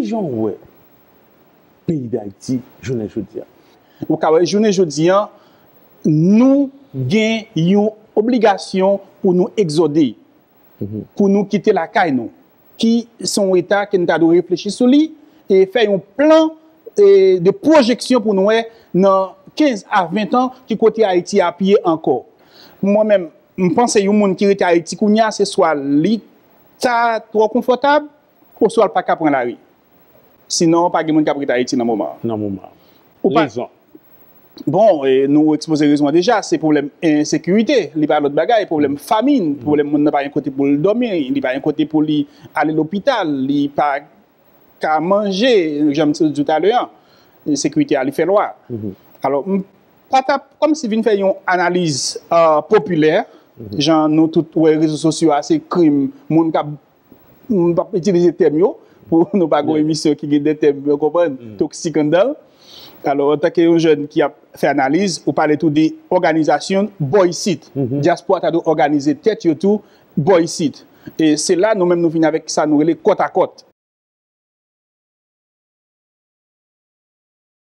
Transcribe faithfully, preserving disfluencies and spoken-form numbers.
Jan w wè peyi Dayiti jounen jodi a? Ou ka wè jounen jodi an, nou gen yon obligasyon pou nou egzode, pou nou kite lakay nou, ki se yon eta ke nou ta dwe reflechi sou li e fè yon plan e, de pwojeksyon pou nou wè nan kenz a ven tan ki kote Ayiti ap ye ankò. Mwen menm, m panse yon moun ki rete Ayiti kounye a, se swa li ta twò konfòtab, oswa l pa ka pran lari. Sinon, pa gen moun k ap rete Ayiti nan moman an. Nan moman an. Ou pa, rezon. Bon, e, nou ekspoze rezon an deja, se pwoblèm ensekirite, li pa lòt bagay, pwoblèm famin, pwoblèm moun nan pa gen kote pou l dòmi, li pa gen kote pou li ale lopital, li pa ka manje, jan m te di w talè an, ensekirite a li fè lwa. Alò, m pa t ap kòmsi vin fè yon analiz uh, popilè, jan nou tout wè rezo sosyo a, se krim, moun k ap m p ap itilize tèm yo pou nou pa gen emisyon ki gen de tèm, ou konprann, toksik anndan l. Alò, antanke yon jèn ki ap fè analiz, ou pale tou de òganizasyon bò isit. Dyaspora ta dwe òganize tèt yo tou bò isit. E se la nou menm nou vin avèk sa nou rele kòt a kòt.